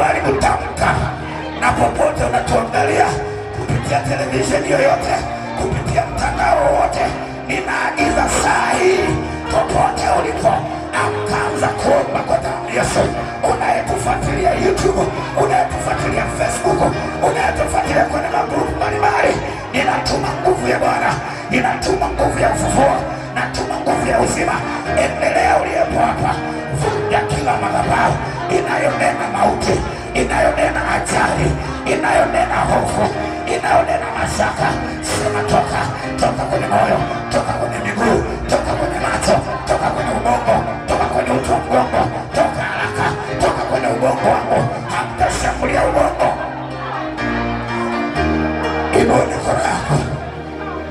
Haribu, tamka. Na popote unatuangalia kupitia televisheni yoyote, kupitia mtandao wowote, ninaagiza saa hii, popote ulipo, amka, anza kuomba kwa damu ya Yesu. Unayetufuatilia YouTube, unayetufuatilia Facebook, unayetufuatilia kwenye magrupu mbalimbali, ninatuma nguvu ya Bwana, ninatuma nguvu ya ufufuo, natuma nguvu ya uzima. Endelea uliyepo hapa, vunja kila madhabahu inayonena mauti, inayonena ajali, inayonena hofu, inayonena mashaka. Sema toka, toka kwenye moyo, toka kwenye miguu, toka kwenye macho, toka kwenye ubongo, toka kwenye uti wa mgongo, toka haraka, toka kwenye ubongo wangu. Hamtashambulia ubongo. Inua mikono yako,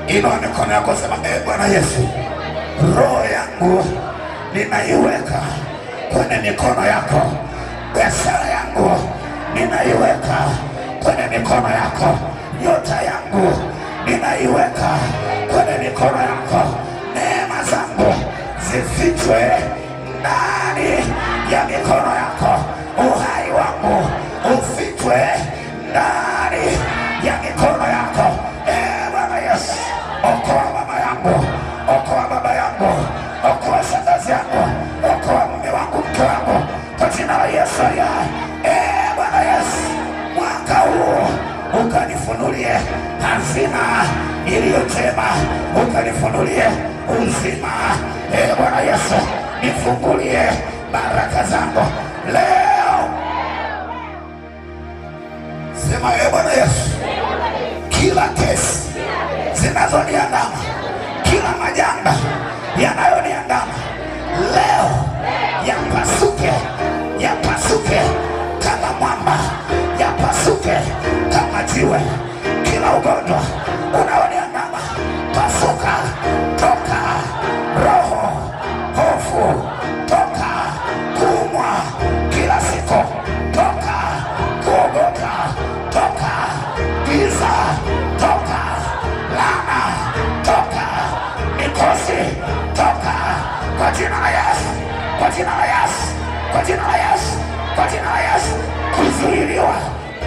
inua mikono yako, sema: "E Bwana Yesu, roho yangu ninaiweka kwenye mikono yako, biashara yangu ninaiweka kwenye mikono yako, nyota yangu ninaiweka kwenye mikono yako, neema zangu zifichwe ndani ya mikono yako, uhai wangu ufichwe ndani ya mikono yako. E Bwana Yesu, okoa mama yangu, okoa baba yangu, okoa shangazi yangu, okoa mume wangu, mke wangu, kwa jina la Yesu aliye hai. E Bwana Yesu, mwaka huu ukanifunulie hazina iliyo njema, ukanifunulie uzima. E Bwana Yesu, nifungulie baraka zangu leo. Sema: "E Bwana Yesu, kila kesi zinazoniandama, kila majanga yanayoniandama leo yapasuke, yapasuke kama mwamba, yapasuke kama jiwe. Kila ugonjwa unaoniandama, pasuka, toka. Roho hofu, toka. Kuumwa kila siku, toka. Kuogopa, toka. Giza, toka. Laana, toka. Mikosi, toka, kwa jina la Yesu, kwa jina la Yesu, kwa jina la Yesu, kwa jina la Yesu. Kuzuiliwa,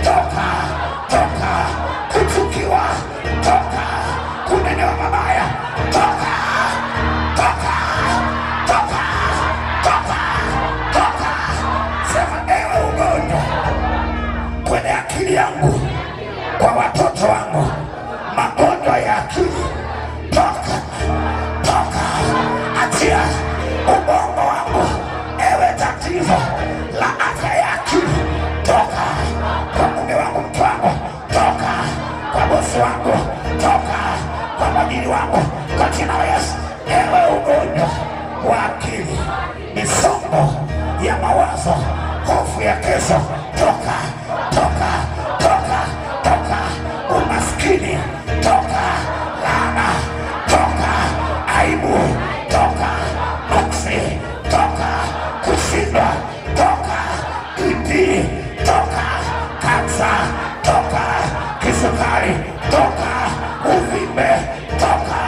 toka, toka. Kuchukiwa, toka. Kunenewa mabaya, toka, toka, toka, toka, toka." Sema: "Ewe ugonjwa kwenye akili yangu, kwa watoto wangu, magonjwa ya akili, toka, toka, achia ubongo wangu. Ewe tatizo la afya ya akili, toka kwa mume wangu, mke wangu, toka kwa bosi wangu, toka kwa mwajiri wangu, kwa jina la Yesu. Ewe ugonjwa wa akili, misongo ya mawazo, hofu ya kesho, toka, toka, toka, toka. Umaskini, toka. Laana, toka. Aibu, toka. Nuksi, toka. Kushindwa, toka. BP, toka. Kansa, toka. Kisukari, toka. Uvimbe, toka.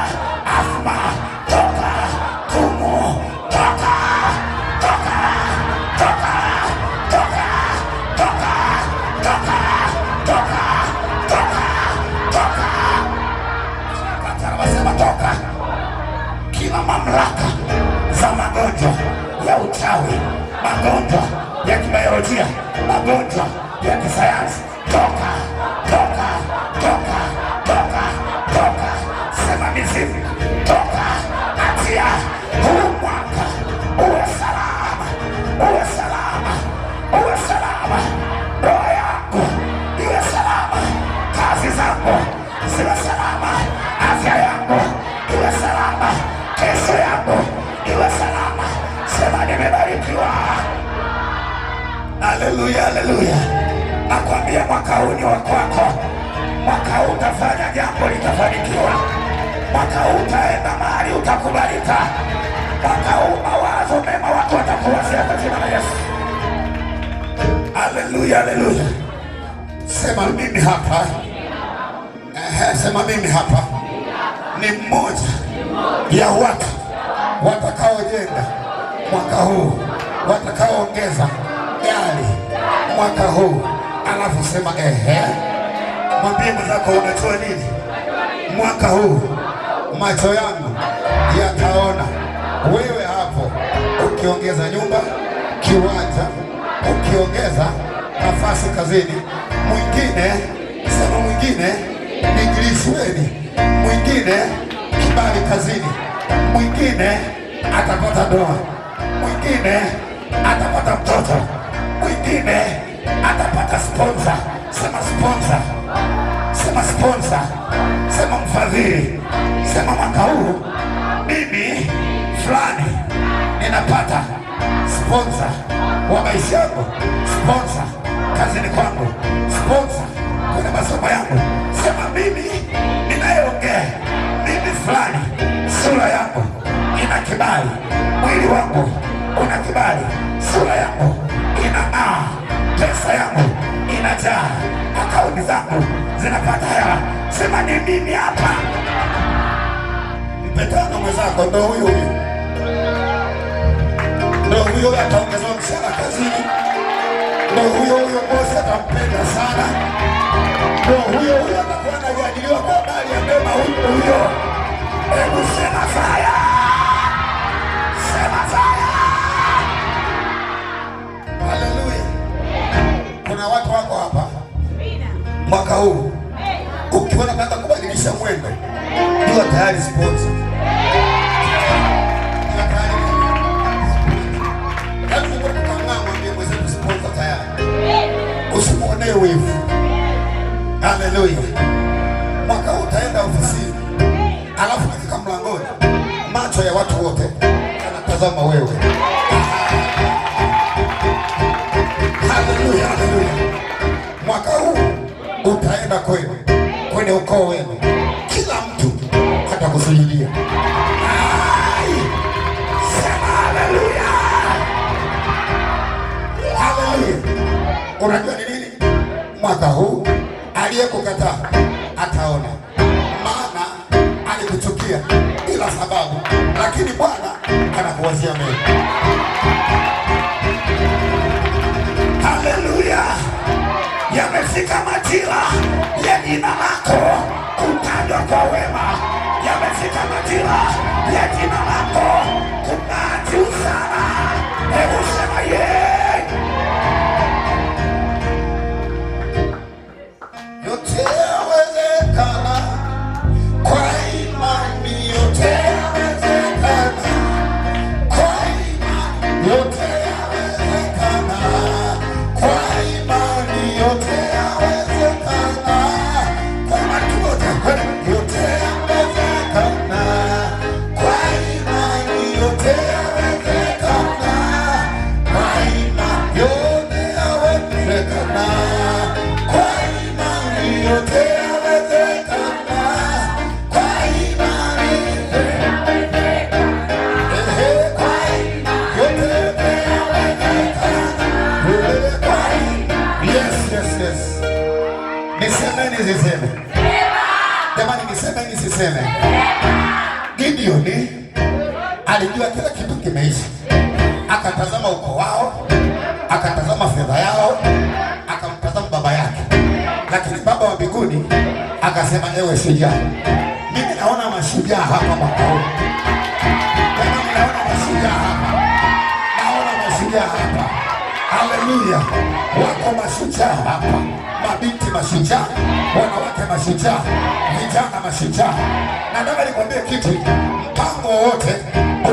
Asma, toka. Pumu, toka, toka, toka, toka, toka, toka, toka, toka, toka." Wasema toka. Kila mamlaka za magonjwa ya uchawi, magonjwa ya kibiolojia, magonjwa ya kisayansi, toka, toka, toka, toka, toka. Sema: "Mizimu, toka, achia huu mwaka uwe salama, uwe salama, uwe salama, ndoa yangu iwe salama, kazi zangu ziwe salama, afya yangu iwe salama, kesho yangu iwe salama." Sema: "Nimebarikiwa." Haleluya, haleluya. Nakwambia mwaka huu ni wa kwako. Mwaka huu utafanya jambo litafanikiwa. Mwaka huu utaenda mahali utakubalika. Mwaka huu mawazo mema watu watakuwazia kwa jina la Yesu. Haleluya, haleluya. Sema: "Mimi hapa." Ehe, sema: "Mimi hapa ni mmoja ya watu watakaojenga mwaka huu, watakaoongeza gari. Mwaka huu, alafu sema ehe. Mwambie mwenzako unajua nini? Mwaka huu macho yangu yataona. Wewe hapo ukiongeza nyumba, kiwanja, ukiongeza nafasi kazini, mwingine sema, mwingine degree shuleni, mwingine kibali kazini, mwingine atapata ndoa, mwingine atapata mtoto, mwingine atapata sponsor. Sema sponsor, sema sponsor, sema mfadhili, sema mwaka huu mimi fulani ninapata sponsor wa maisha yangu, sponsor kazini kwangu, sponsor kwenye masomo yangu. Sema mimi ninayeongea, mimi fulani, sura yangu ina kibali, mwili wangu una kibali, sura yangu inang'aa, pesa yangu inajaa, akaunti zangu zinapata hela. Sema ni mimi hapa. Mpetano mwenzako ndo huyu huyu, ndo huyo huyo ataongezewa mshahara kazini, ndo huyo huyo bosi atampenda sana, ndo huyo huyo atakuwa anajadiliwa kwa habari ya mema, huyo huyo. Hebu sema fire, sema fire. Haleluya! Kuna watu wako hapa mwaka huu, ukiona unaanza kubadilisha mwendo, jua tayari sponsor. Jua tayari. Yaani ukikang'aa, mwambie mwenzetu sponsor tayari. Usimuonee wivu. Haleluya. Mwaka huu utaenda ofisini, alafu ukifika mlangoni, macho ya watu wote yanatazama wewe. Haleluya, haleluya. Mwaka huu utaenda kwenu, kwenye ukoo wenu, kila mtu atakusujudia. Ai! Sema haleluya, haleluya. Unajua ni nini? Mwaka huu aliyekukataa ataona, maana alikuchukia bila sababu, lakini Bwana anakuwazia mema. Haleluya! Yamefika majira ya jina lako kutajwa kwa wema. Yamefika majira ya jina lako kung'aa juu sana. Hebu sema ye. Yote yawezekana kwa imani, yote yawezekana kwa imani, yote yawezekana kwa imani, yote yawezekana kwa imani. Tumoja, kwenda. Yote yawezekana kwa imani, yote yawezekana kwa imani, yote yawezekana kwa imani, yote yawezekana kwa imani. Ehe, kwa yote yawezekana. Kwa Yes, yes, yes. Niseme nisiseme? Jamani, niseme nisiseme? Gideoni alijua kila kitu kimeisha, akatazama ukoo wao, akatazama fedha yao, akamtazama baba yake, lakini baba wa mbinguni akasema, ewe shujaa, mimi naona mashujaa hapa mwaka huu. Jamani, naona mashujaa hapa, naona mashujaa hapa. Haleluya, wako mashujaa hapa, mabinti mashujaa, wanawake mashujaa, vijana mashujaa. Nataka nikwambie kitu, mpango wowote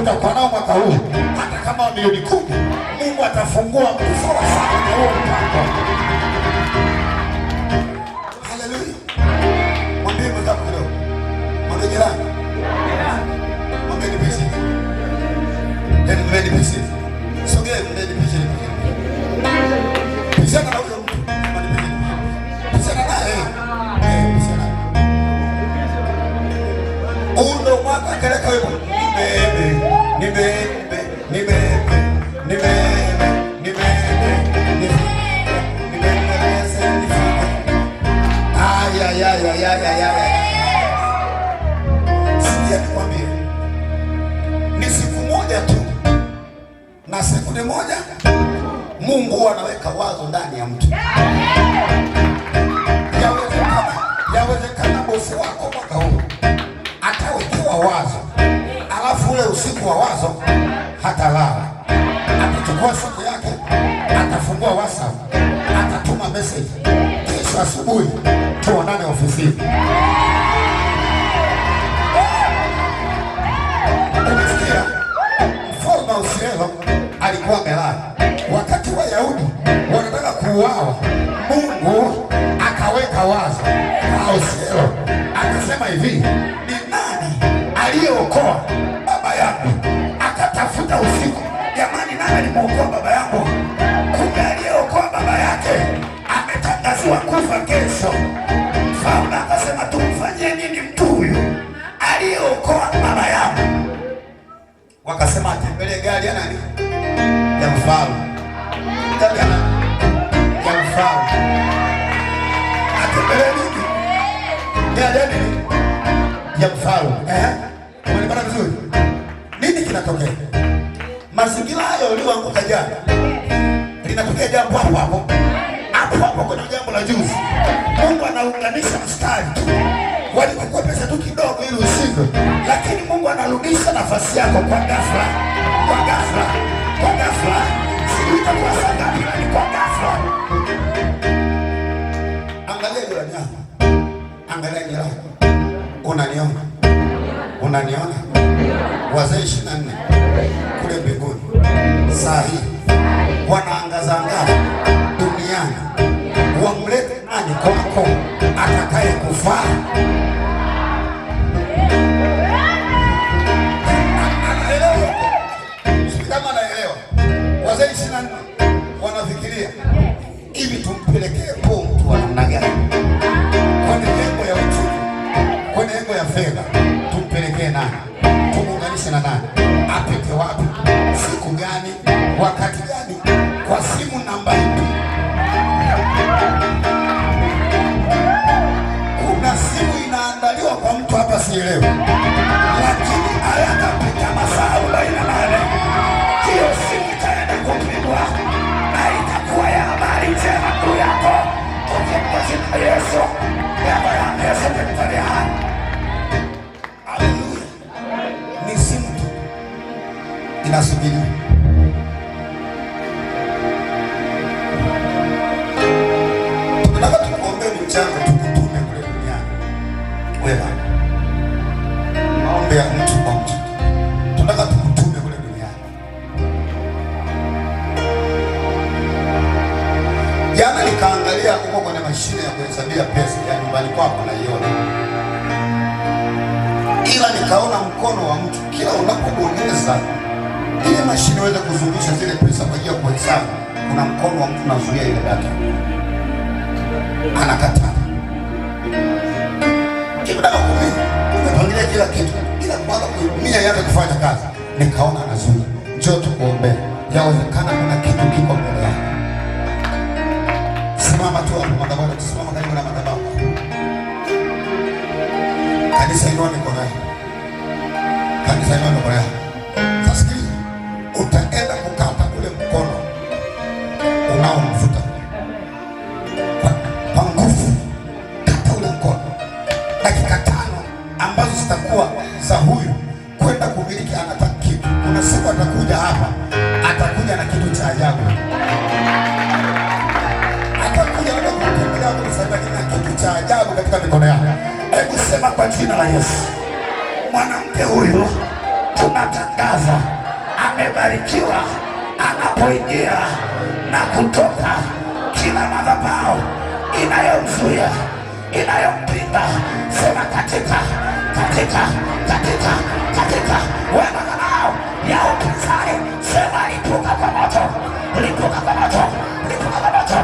utakuwa nao mwaka huu, hata kama milioni 10, Mungu atafungua mtu sawa sawa na huo mpango. Haleluya. Mwambie mwenzako kidogo, mwambie jirani, mwambie nipishe, yaani mwambie nipishe, sogea, mwambie nipishe, nipishe. Pishana na huyo mtu. Pishana naye. Eh, pishana. Huu ndo mwaka keleka wimbo. Nibebe, nibebe, nibebe, nibebe, nibebe, nifike, nibembeleze, nifike. Ay, ay, ay, ay, ay, ay, ay. Sikia nikwambie. Ni siku moja tu na sekunde moja. Mungu huwa anaweka wazo ndani ya mtu. Yawezekana bosi wako mwaka huu atawekewa wazo, alafu ule usiku wa wazo hatalala, atachukua simu yake, atafungua WhatsApp, atatuma message, kesho asubuhi tuonane ofisini. Umesikia? Mfalme Ahasuero alikuwa amelala wakati Wayahudi wanataka kuuawa. Mungu akaweka wazo kwa Ahasuero, akasema hivi, ni nani aliyeokoa baba yangu? Akatafuta usiku, jamani, nani alimuokoa baba yangu? Kumbe aliyeokoa baba yake ametangaziwa kufa kesho. Mfalme akasema, tumfanyie nini mtu huyu aliyeokoa baba yangu? Wakasema atembelee gari ya nani? Ya mfalme. Gari ya nani? Ya mfalme. Atembelee nini? Gari ya nini? Ya mfalme. Umenipata vizuri? Nini kinatokea? Mazingira hayo ulioanguka jana, linatokea jambo hapo hapo hapo hapo kwenye jambo la juzi. Mungu anaunganisha mstari tu, walikukwepesha tu kidogo ili ushindwe, lakini Mungu anarudisha nafasi yako kwa ghafla, kwa ghafla, kwa ghafla. Sijui itakuwa saa ngapi, lakini kwa ghafla. Angalia jirani yako, angalia jirani, unaniona? Unaniona? Wazee 24 kule mbinguni saa hii wanaangaza angaza duniani, wamlete nani kwako atakaye kufaa? Anaelewa? Sijui kama anaelewa. Wazee 24 wanafikiria hivi, tumpelekee po mtu wa namna gani? Kwenye lengo ya uchumi, kwenye lengo ya fedha, tumpelekee nani? Tumuunganishe na nani? Apite wapi? Siku gani? Wakati gani? Kwa simu namba ipi? Kuna simu inaandaliwa kwa mtu hapa, sielewi, lakini hayatapita masaa 48 hiyo simu itaenda kupigwa na itakuwa ya habari njema juu yako, kwa jina la Yesu. Baba ya Yesu kutolea. Haleluya! Ni simu tu inasubiriwa. Tunataka tukuombee mchango, tukutume kule duniani. Wewe maombi ya mtu kwa mtu, tunataka tukutume kule duniani. Jana nikaangalia huko kwenye mashine ya kuhesabia pesa ya nyumbani kwako, naiona, ila nikaona mkono wa mtu kila unapobonyeza ile mashine iweze kuzungusha zile pesa kwa ajili ya kuhesabu, kuna mkono wa mtu unazuia ile data, anakataa. Kila kumi umepangilia kila kitu, ila kwanza kuimia yake kufanya kazi, nikaona anazuia. Njoo tukuombee, yawezekana kuna kitu kiko mbele yako. Simama tu hapo madhabahu, simama karibu na madhabahu. Kanisa, inua mikono yako. Kanisa, inua mikono yako. Sasa sikiliza, utaenda kukata ule mkono unaomvuta kwa nguvu. Kata ule mkono. Dakika 5 ambazo zitakuwa za huyu kwenda kumiliki, anataka kitu. Kuna siku atakuja hapa, atakuja na kitu cha ajabu. Atakuja labda kutembelea kusema nina kitu cha ajabu katika mikono yako. Hebu sema kwa jina la Yesu, mwanamke huyu tunatangaza amebarikiwa anapoingia na kutoka, kila madhabahu inayomzuia inayompinga, sema katika katika katika katika wewe madhabahu ya upinzani, sema lipuka kwa moto, lipuka kwa moto, lipuka kwa moto.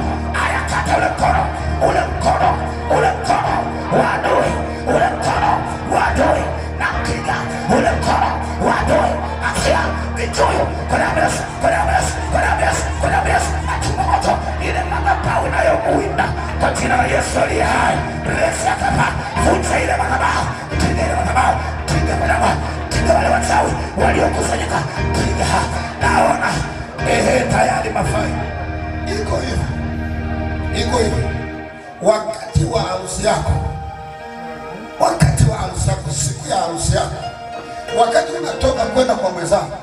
Aya, kata ule mkono, ule mkono, ule mkono wa adui, ule mkono wa adui, na mpiga ule mkono wa adui, achia vichuyu kwa damu ya Yesu, kwa damu ya Yesu, kwa damu ya Yesu, kwa damu ya Yesu, achuma moto ile madhabahu inayokuinda kwa jina la Yesu aliye hai. Resa kapa, vunja ile madhabahu, piga ile madhabahu, piga kwa damu, piga wale wachawi waliokusanyika, piga. Naona ehe, tayari mafaili. Iko hivi, wakati wa harusi yako, wakati wa harusi yako, siku ya harusi yako, wakati unatoka kwenda kwa mwenzako,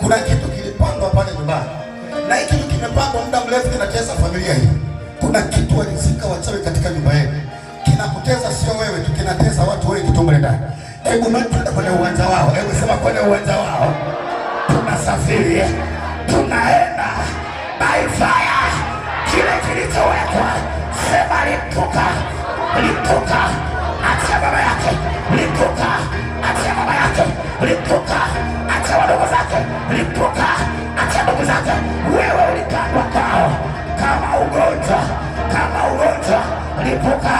kuna kitu kilipandwa pale nyumbani, na hiki kitu kimepandwa muda mrefu, kinatesa familia hii. Kuna kitu walizika wachawi katika nyumba yenu, kinakutesa sio wewe tu, kinatesa watu wengi tu mle ndani. Hebu twende kwenye uwanja wao, hebu sema kwenye uwanja wao tunasafiri, tunaenda by fire. Kile kilichowekwa, sema lipuka, lipuka, achia baba yake, lipuka, achia mama yake, lipuka, achia wadogo zake, lipuka, achia ndugu zake. Wewe ulipandwa kwao kama ugonjwa, kama ugonjwa, lipuka.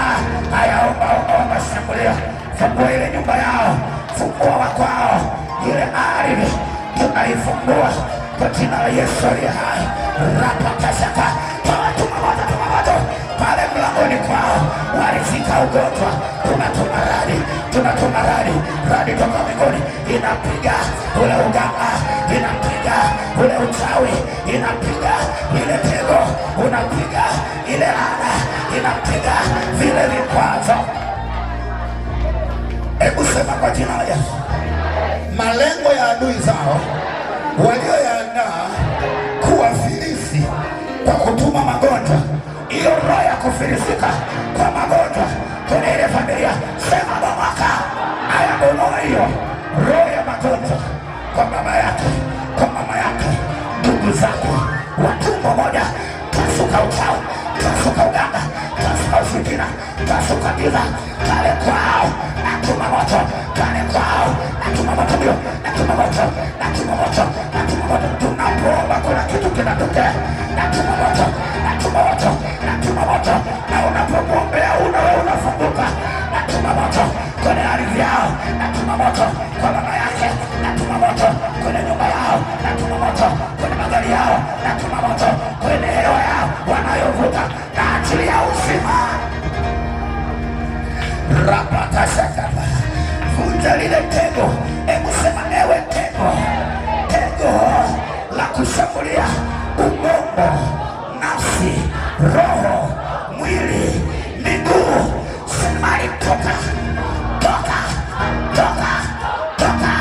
Haya, omba, omba, omba, shambulia, fungua ile nyumba yao, fungua wakwao, ile ardhi tunaifungua kwa jina la Yesu aliye hai. Rapakashaka, tuma moto, tuma moto pale mlangoni kwao, walizika ugonjwa, tunatuma radi, tunatuma radi, radi toka mbinguni inapiga ule uganga, inapiga ule uchawi, inapiga ile tego, unapiga ile laana, inapiga vile vikwazo. Hebu sema kwa jina la Yesu, malengo ya adui zao walioyaandaa kuwafilisi kwa kutuma magonjwa, hiyo roho ya kufilisika kwa magonjwa kwenye ile familia, sema bomoka. Haya, bomoa hiyo roho ya magonjwa kwa baba yake, kwa mama yake, ndugu zake wa tumbo moja, pasuka uchawi, pasuka uganga, pasuka ushirikina, pasuka giza pale kwao, natuma moto pale kwao, natuma moto ndio, natuma moto, natuma moto, natuma moto. Tunapoomba kuna kitu kinatokea, natuma moto, natuma moto, natuma moto. Na unapomwombea wewe unafunguka, natuma moto kwenye ardhi yao, natuma moto kwa baba yake, natuma moto kwenye nyumba yao, natuma moto kwenye magari yao, natuma moto kwenye hewa yao wanayovuta, na achilia uzima. Rapatasakapa, vunja lile tego. Hebu sema ewe tego, tego la kushambulia ubongo, nafsi, roho, mwili, miguu, sema toka, toka, toka, toka,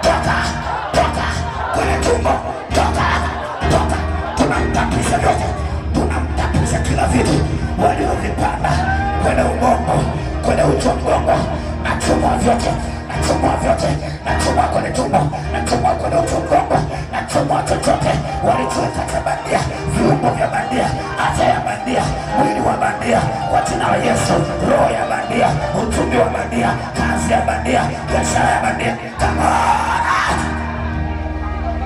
toka, toka kwenye tumbo, toka, toka. Tunamtapisha vyote, tunamtapisha kila vitu waliovipanda kwenye ubongo, kwenye uti wa mgongo, nachomwa vyote, nachomwa vyote, nachomwa kwenye tumbo, nachomwa kwenye uti wa mgongo, nachomwa chochote walichoweka cha bandia, viungo vya bandia, afya ya bandia, mwili wa bandia, kwa jina la Yesu, roho ya bandia, uchumi wa bandia, kazi ya bandia, biashara ya bandia, come on!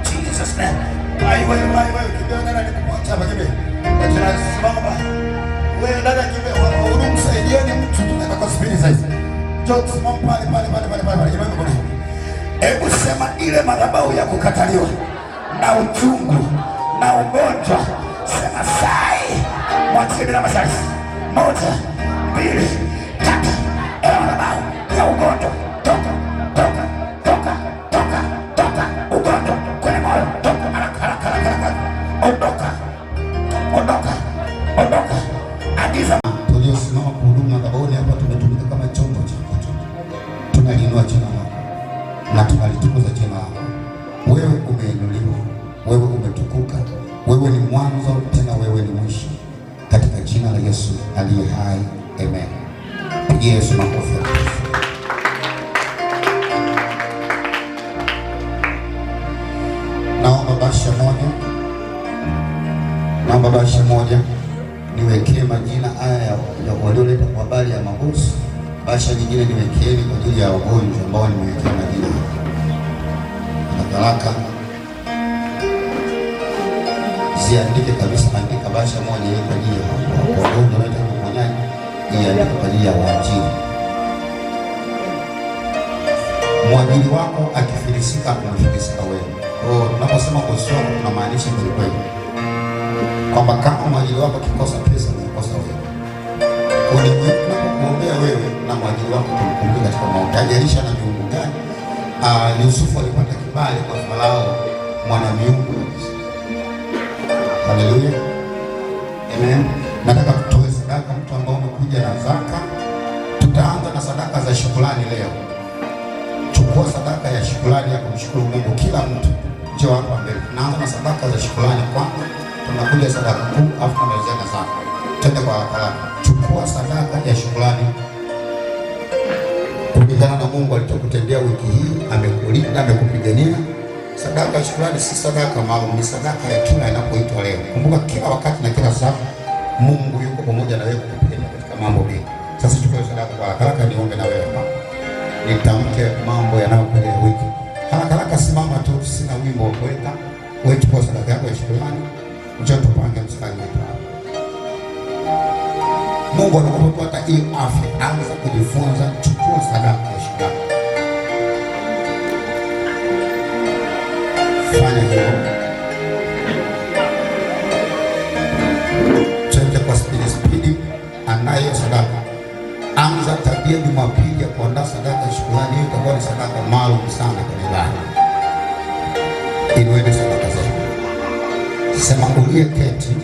Jesus name. Ai wewe, ai wewe, kimbia dada, nikuacha hapa, kimbia. Kwa jina la Yesu, simama pale. Wewe dada, kimbia, wahudumu saidieni mtu, tunaenda kwa spidi sasa. Njoo simama pale pale pale pale pale, inua mikono. Hebu sema ile madhabahu ya kukataliwa na uchungu na ugonjwa, sema sai, mwachie bila masharti. 1, 2, 3. Ewe madhabahu ya ugonjwa, toka, toka, toka, toka, toka. Ugonjwa kwenye moyo, toka haraka, haraka, haraka, haraka. Ondoka, ondoka, ondoka. Agiza Tuliosimama kuhudumu madhabahuni hapa tumetumika kama chombo chako tu. Tunaliinua jina lako na tunalitukuza jina lako. Wewe umeinuliwa, wewe umetukuka, wewe ni mwanzo tena wewe ni mwisho. Katika jina la Yesu aliye hai, amen. Pigie Yesu makofi. Naomba bahasha moja, naomba bahasha moja niwekee majina haya ya walioleta kwa habari ya mabosi. Bahasha nyingine niwekeeni kwa ajili ya wagonjwa ambao nimewekea majina haraka. Ziandike kabisa, andika bahasha moja hiyo kwa ajili ya wagonjwa wanaohitaji uponyaji, iandike kwa ajili ya waajiri. Mwajiri wako akifilisika, unafilisika wewe. Kwa hiyo tunaposema bosi wako tunamaanisha kweli kweli kwamba kama mwajiri wako akikosa pesa, unakosa wewe. Kwa hiyo ni muhimu tunapokuombea wewe na mwajiri wako tumkumbuke katika maombi. Haijalishi ana miungu gani. Yusufu alipata kibali kwa Farao mwana miungu kabisa. Haleluya. Amen. Nataka tutoe sadaka, mtu ambao umekuja na zaka. Tutaanza na sadaka za shukrani leo. Chukua sadaka ya shukrani ya kumshukuru Mungu. Kila mtu njoo hapa mbele. Tunaanza na sadaka za shukrani kwanza, tunakuja sadaka kuu, afu tunamalizia na zaka. Twende kwa haraka haraka. Chukua sadaka ya shukrani kulingana na Mungu alichokutendea wiki hii, amekulinda, amekupigania. Sadaka ya shukrani si sadaka maalum, ni sadaka ya kila inapoitwa leo. Kumbuka kila wakati na kila saa Mungu yuko pamoja na wewe kukupigania katika mambo mengi. Sasa chukua sadaka kwa haraka haraka, niombe na wewe hapa, nitamke mambo yanayokuja ya wiki. Haraka haraka, simama tu, sina wimbo wa kuweka. Wewe chukua sadaka yako ya shukrani, njoo tupange mstari wetu hapa. Mungu anakupa hata hiyo afya, anza kujifunza, chukua sadaka ya shukrani. Fanya hivyo. Twende kwa spidi spidi, anayo sadaka. Anza tabia Jumapili ya kuandaa sadaka ya shukrani. Hiyo itakuwa ni sadaka maalum sana kwenye ibada. Inueni sadaka zenu. Sema, uliyeketi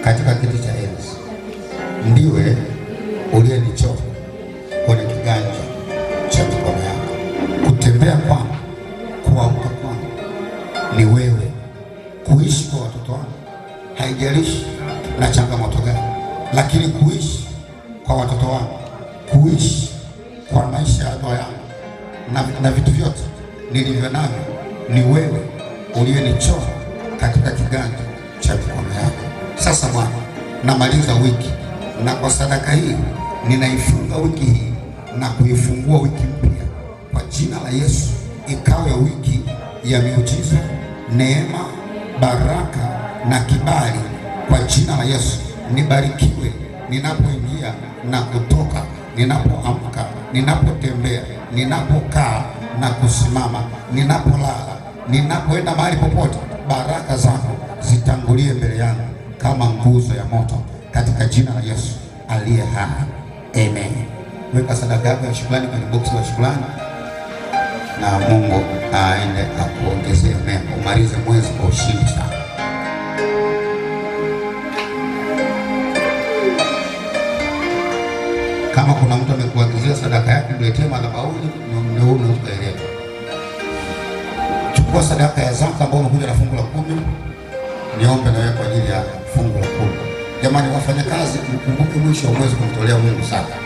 katika kiti cha enzi ndiwe uliyenichora kwenye kiganja cha mikono yako. Kutembea kwangu, kuamka kwangu ni wewe. Kuishi kwa watoto wangu haijalishi na changamoto gani, lakini kuishi kwa watoto wangu, kuishi kwa maisha ya ndoa yangu na vitu vyote nilivyo navyo ni wewe uliyenichora katika kiganja cha mikono yako. Sasa Bwana, namaliza wiki na kwa sadaka hii ninaifunga wiki hii na kuifungua wiki mpya kwa jina la Yesu, ikawe wiki ya miujiza, neema, baraka na kibali kwa jina la Yesu. Nibarikiwe ninapoingia na kutoka, ninapoamka, ninapotembea, ninapokaa na kusimama, ninapolala, ninapoenda mahali popote, baraka zako zitangulie mbele yangu kama nguzo ya moto, katika jina la Yesu aliye hai, amen. Weka sadaka yako ya shukrani kwenye boksi la shukrani, na Mungu aende akuongezee mema, umalize mwezi kwa ushindi sana. Kama kuna mtu amekuagizia sadaka yake, mletee madhabahuni, ndio unaweza kuileta. Chukua sadaka ya zaka ambayo umekuja na fungu la 10, niombe na wewe kwa ajili ya fungu la 10. Jamani, wafanyakazi, mkumbuke mwisho wa mwezi kumtolea Mungu sadaka.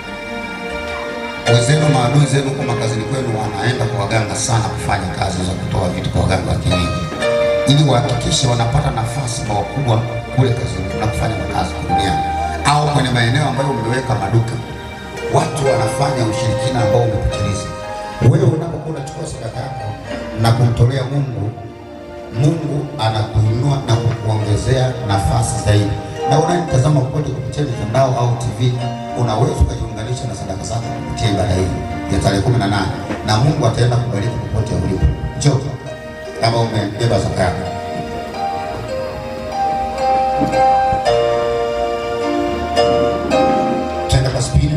Wenzenu, maadui zenu kwa makazini kwenu wanaenda kwa waganga sana kufanya kazi za kutoa vitu kwa waganga wa kienyeji, ili wahakikishe wanapata nafasi kwa wakubwa kule kazini na kufanya makazi duniani au kwenye maeneo ambayo umeweka maduka. Watu wanafanya ushirikina ambao umepitiliza. Wewe unapokuwa unachukua sadaka yako na kumtolea Mungu, Mungu anakuinua na kukuongezea nafasi zaidi. Na unanitazama popote kupitia mitandao au TV, unaweza ukajiunganisha na sadaka zako kupitia ibada hii ya tarehe 18, na Mungu ataenda kubariki popote ulipo. Njoo kama umebeba zaka yako. Tenda kwa spidi.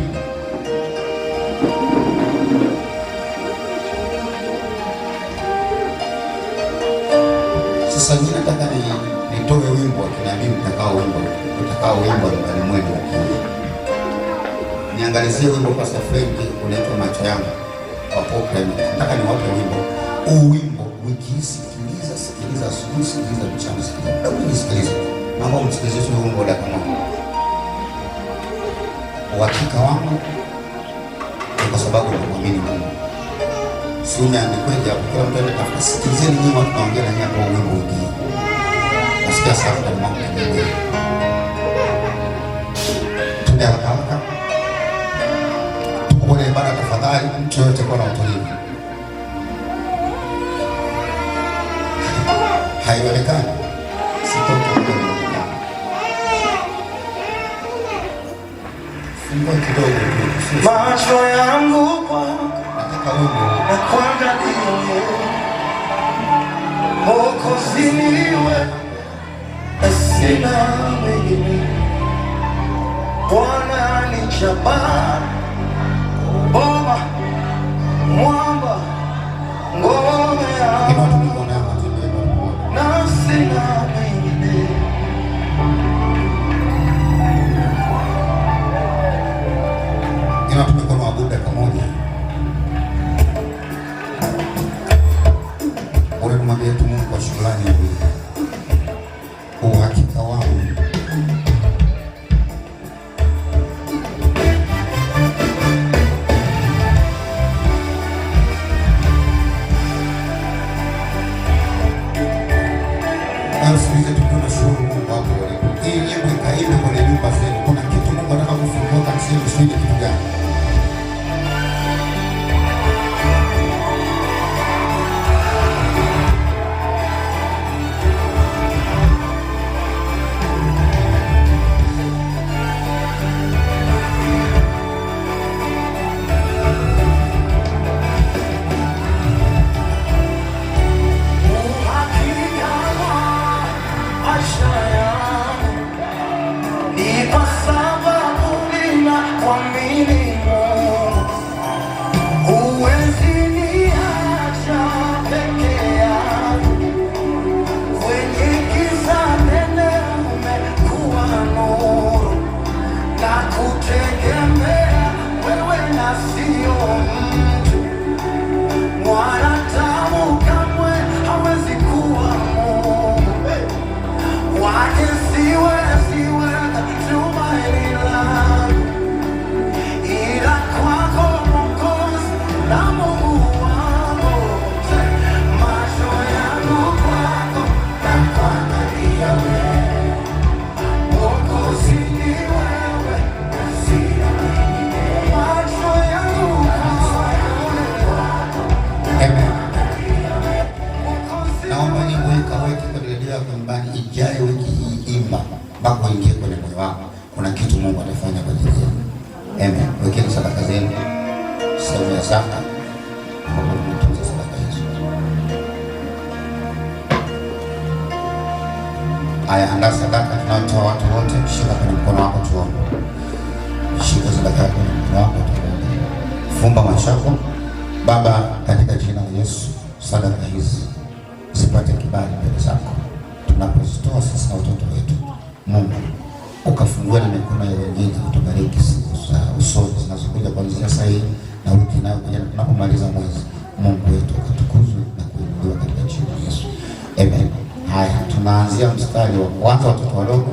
Sasa mimi nataka nitoe wimbo wa kinabii mtakao wimbo nyumbani mwenu. Niangalizie wimbo Pastor Frank unaitwa Macho Yangu wa Paul Clement. Nataka niwape wimbo. Huu wimbo wiki hii sikiliza, sikiliza asubuhi, sikiliza mchana, sikiliza. Muda mwingi sikiliza. Naomba msikilize tu wimbo dakika moja. Uhakika wangu ni kwa sababu namwamini Mungu. Si umeandikwaje hapo? Kila mtu aende tafuta. Sikilizeni nyinyi watu tunaongea na nyinyi hapo wimbo wiki hii. Nasikia sauti ndani mwangu inaongea. Twende haraka haraka. Tuko kwenye ibada, tafadhali mtu yoyote kuwa na utulivu. Haionekani. Sitoki kuonekana. Fungua kidogo tu. Macho yangu kwako Nataka wimbo. na kuangalia wewe. Mwokozi ni wewe, sina mwingine. Bwana ni jabari, boma, mwamba, ngome Inua tu yangu, mikono yako tuimbe wimbo pamoja. na sina mwingine. Mungu atafanya kwa ajili yenu. Amen. Wekeni sadaka zenu sehemu ya zaka, ambapo tunatunza sadaka hizo. Haya, andaa sadaka tunayotoa watu wote. Shika kwenye mkono wako tuombe. Shika sadaka yako kwenye mkono wako tuombe. Fumba macho yako. Baba, katika jina la Yesu, sadaka hizi zipate kibali mbele zako tunapozitoa sisi na watoto wetu. Mungu ukafungue na mikono ya wengine kutubariki siku za usoni zinazokuja kuanzia sasa hii na wiki inayokuja tunapomaliza mwezi. Mungu wetu ukatukuzwe na kuinuliwa katika jina la Yesu. Amen. Haya, tunaanzia mstari wa kwanza, watoto wadogo.